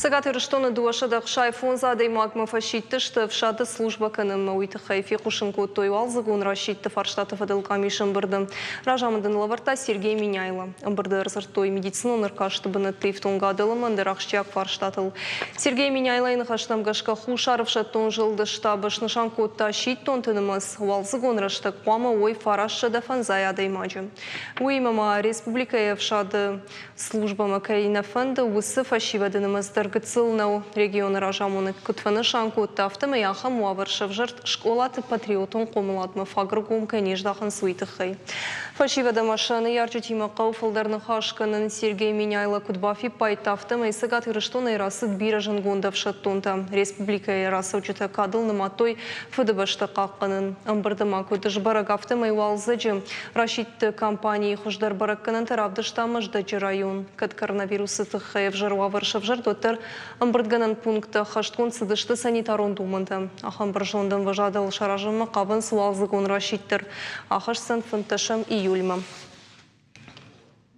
Цӕгат Ирыстоны 265 адӕймагмӕ фӕсидтысты ӕфсады службӕ кӕнынмӕ. Уый тыххӕй фехъусын кодтой уалдзыгон расидты фарстаты фӕдыл къамисы ӕмбырды. Разамынд ын лӕвӕрдта Сергей Меняйло. Ӕмбырды ӕрдзырдтой медицинон ӕркасты бынӕтты ифтонгадыл ӕмӕ ӕндӕр ахсджиаг фарстатыл. Сергей Меняйлойы ныхӕстӕм гӕсгӕ Хуссар ӕфсӕддон зылды штабы снысан кодта сидтонты нымӕц. Уалдзыгон рӕстӕг хъуамӕ уой 950 адӕймаджы. Уыимӕ ма республикӕйы ӕфсады Службӕмӕ кӕй нӕ фӕнды, уыцы фӕсивӕды нымӕц дӕр гыццыл нӕу. Регионы разамонӕг куыд фӕнысан кодта, афтӕмӕй ахӕм уавӕр сӕвзӕрд скъолаты патриотон хъомыладмӕ фаг ӕргом кӕй не здахынц, уый тыххӕй. Фӕсивӕд ӕмӕ сӕ ныййарджытимӕ хъӕуы фылдӕр ныхас кӕнын. Сергей Меняйло куыд бафиппайдта, афтӕмӕй Цӕгат Ирыстонӕй рацыд бирӕ зындгонд ӕфсӕддонтӕ. Республикӕйы рацӕуджытӕ кадыл нымадтой Фыдыбӕстӕ хъахъхъӕнын. Ӕмбырды ма куыд сбӕрӕг, афтӕмӕй уалдзӕджы Расидты кампанийы хуыздӕр бӕрӕггӕнӕнтӕ равдыста Мӕздӕджы район. Кӕд коронавирусы тыххӕй ӕвзӕр уавӕр сӕвзӕрд, уӕддӕр ӕмбырдгӕнӕн пункттӕ ӕххӕстгонд цыдысты санитарон домӕнтӕ. Ахӕм бӕрзонд ӕмвӕзадыл саразынмӕ хъавынц уалдзыгон расидт дӕр. Ахӕсдзӕн фынддӕсӕм июльмӕ.